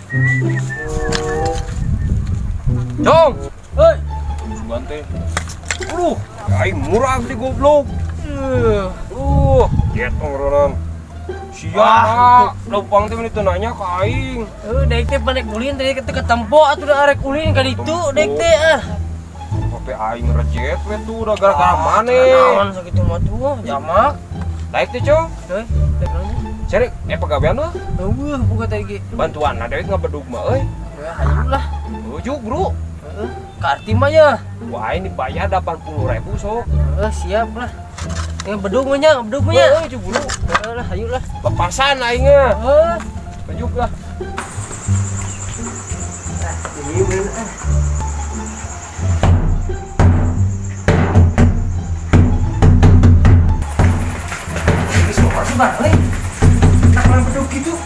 Cong. Hei. Sugan teh. Aduh, aing murah di goblok. Getong ronan. Sia, leumpang teh meni teu nanya ka aing. Heuh, daek teh panek ulin tadi ke tempo atuh da arek ulin ka ditu daek teh ah. Sampai aing rejet we tuh udah gara-gara maneh. Naon sakitu mah tuh, jamak. Daek teh, Cong. Heuh, daek naon? Cari pagawean euy. Eueuh, buka tadi ge. Bantuan ada duit ngabedug mah euy. Ya hayu lah. Ujuk, Bro. Heeh, ka arti mah ya. Wah, ini bayar 80.000 sok. Heeh, siap lah. Yang bedug mah nya, bedug mah nya. Heeh, ujuk, Bro. Heeh lah, hayu lah. Lepasan aing mah. Heeh. Ujuk lah. Ini bener ah. Ini semua sih bareng euy. Nak mana bedug gitu.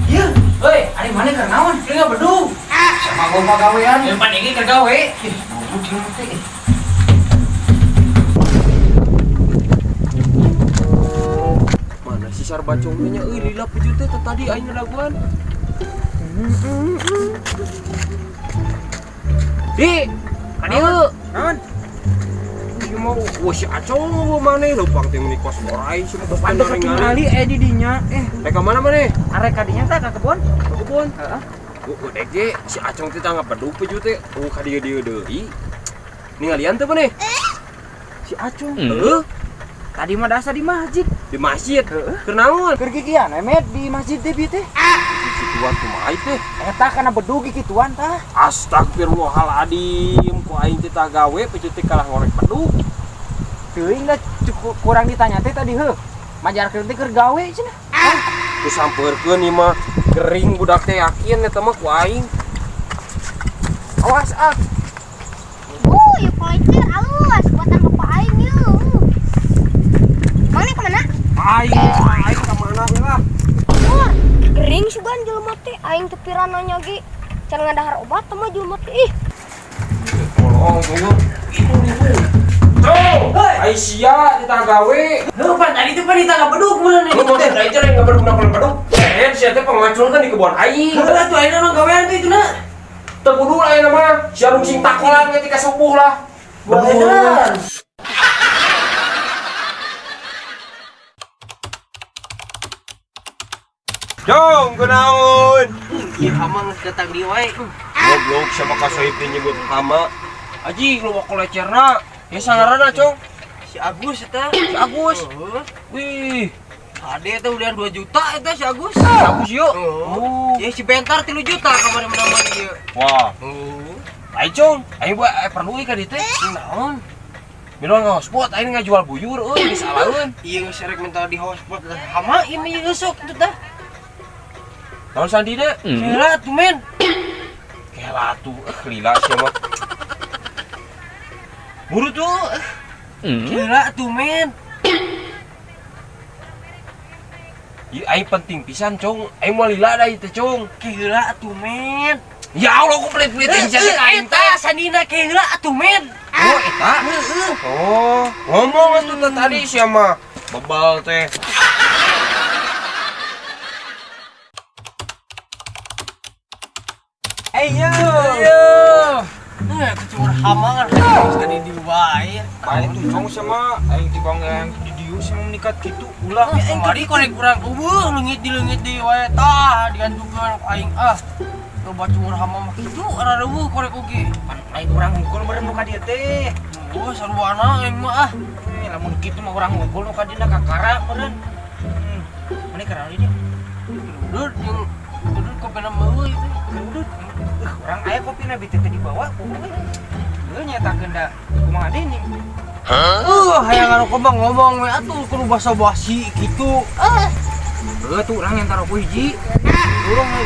Iya, Hei, ari mana keur naon? ieu nggak bedug. Sama gua pagawean. Yang pan ini keur gawe. Ih, goblok ieu mah teh. Mana si sarbacongnya euy lila peju teh tadi aing ngadaguan. Di, ka dieu. Naon? Ieu mah wah si Acong mah maneh leumpang teh meuni kos orai si mah Pantes tingali di dinya. Rek ka mana maneh? Arek ka dinya tah ka kebon. Ka kebon. Heeh. Oh, dek ge si Acong teh tangga bedug peju teh. Oh, ka dieu dieu deui. Ningalian teh maneh? Si Acong. Heeh. Tadi mah dasar di masjid. Di masjid. Heeh. Keur naon? Keur gigian emet di masjid teh bieu teh. Kituan kumaha teh? Eta kana bedug kituan tah. Astagfirullahaladzim, ku aing teh tah gawe peju teh kalah ngorek bedug. Teuing da cukup kurang ditanya teh tadi heuh. Majarkeun teh keur gawe cenah. Ku sampeurkeun ieu mah gering budak teh yakin eta mah ku aing. Awas ah. Ieu kolecer alus buatan bapak aing ieu. Mana kemana? Aing, aing ka mana we lah. Wah, gering sugan jelema teh aing teu pirananya ge. Can ngadahar obat teh mah jelema teh ih. Tolong tuh. Itu itu. Cong, ai sia ditah gawe. Heuh, pan tadi teh pan ditangga bedug bener nih. Lu mau teh aja yang bedug napa bedug. Sia teh pengacul kan di kebon aing. Heuh, atuh ayeuna mah gawean teh itu na. Teu kudu lah ayeuna mah. Sia rungsing takolan ketika subuh lah. Bener. Jong, kunaon? Ieu hama geus datang di wae. Goblok sama ka Sohib teh nyebut hama. Aji lu kolecerna. Ya sangarana, Cong. Si Agus eta. Si Agus. Heeh. Wih, Ade teh udah 2 juta eta si Agus. si Agus yuk. Oh. Ya si Bentar 3 juta kamari menang ieu. Wah. Heeh. Ayo, Cong. Ayo buat perlu ieu ka dieu teh. Naon? Minum nge-hotspot, aing ngajual buyur euy, geus alaeun. Ieu geus rek minta di hotspot lah. Hama ieu mah ieu sok kitu tah. Naon sandina? Kela tuh men. Kela tuh, lila sia mah. Buru tuh. Kela tuh men. Ieu aing penting pisan, Cong. Aing moal lila da ieu teh, Cong. Kela tuh men. Ya Allah, ku pelit-pelit sia teh ka aing teh. Eta sandina kela tuh men. Oh, eta. Heeh. Oh, ngomong atuh teh tadi sia mah. Bebal teh. Ayo. Ayo. Nah, itu cuma hama kan geus ka di wae. Paling tuh cong sama aing tibang yang di dieu sih mau meningkat gitu ulah. Aing tadi korek kurang eueuh leungit di leungit di wae tah digantukeun aing ah. Loba cumur hama mah kitu arareueuh korek oge. Pan aing urang hungkul meureun nu ka dieu teh. Oh, saruana aing mah ah. Lamun kitu mah urang hungkul nu ka dieu kakara meureun. Mane keur di dieu? Udut jeung udut kopena meueuh itu. Udut. Urang aya kopina bi teh dibawa ku euy. Heuh nyatakeun da kumaha deui nih. Hayang ngarokok mah ngomong we atuh kudu basa-basi kitu. Ah. Heuh tuh urang yang taroko hiji. Urang we.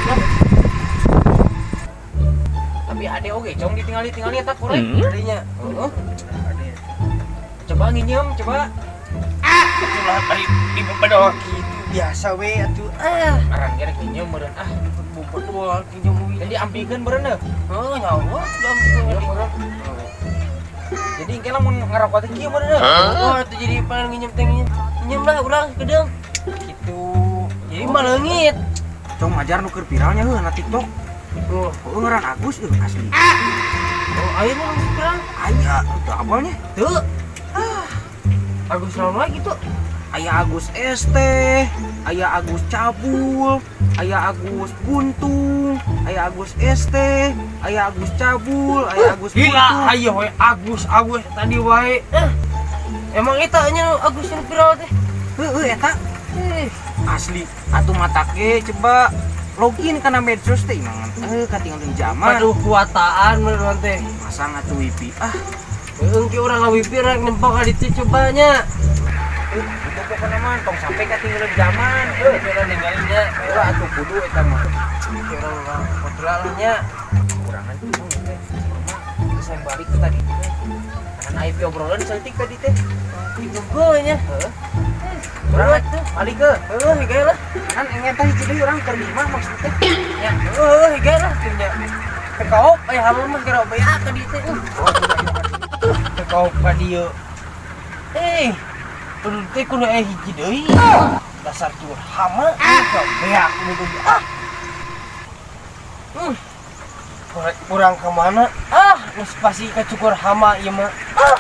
Tapi ade oge cong ditingali-tingali eta korek tadinya. Heeh. Coba nginjem, coba. Ah, itulah tadi di bedol kitu biasa we atuh. Ah, Aran ge rek nginjem meureun ah. bedol nginjem we. Jadi ampikeun meureun heuh. Heuh, nyawa diampikeun. Meureun. Jadi engke lamun ngarokok teh kieu meureun heuh. Oh, atuh jadi pengen nginjem teh nginjem. Nginjem lah urang kedeung. Kitu. Jadi mah leungit. Cong Majar nu keur viralnya heuh na TikTok. Oh, Oh, ngaran Agus euy asli. oh aya nu viral. Aya, teu apalnya? Teu. Ah. Agus naon lagi tuh? Aya Agus ST, aya Agus Cabul, aya Agus Buntung, aya Agus ST, aya Agus Cabul, aya Agus Gila, Buntung. ayo we Agus Agus tadi wae. Eh. Emang eta nya Agus nu viral teh? Heueuh eta Eh, asli atuh matake coba login kana medsos teh imang katinggalan zaman. Aduh kuataan menurut teh. Masa ngatuh wifi ah. Heung ki urang ngawipi rek nempel ka ditu cobanya. Itu pokoknya mah tong sampai katinggalan zaman. Heuh, urang ninggalin nya. Ulah atuh kudu eta mah. Ki urang kontrol lah nya. Kurangan tuh teh. Mah saya balik ke tadi. Karena aya obrolan saeutik tadi teh. Digeugeuh nya. Heeh. Urang Urang tuh. balik ke. Heuh, hige lah. Kan engin teh hiji deui urang keur di imah maksud teh. Ya, heuh, hige lah teh nya. Teu kaop aya hama mah kira beak ka dieu teh. Teu kaop ka dieu. Eh, kudu teh kudu aya hiji deui. Dasar cukur hama, ka beak kudu ah. Kurang, kurang kemana? Ah, geus pasti kacukur hama ieu mah. Ah.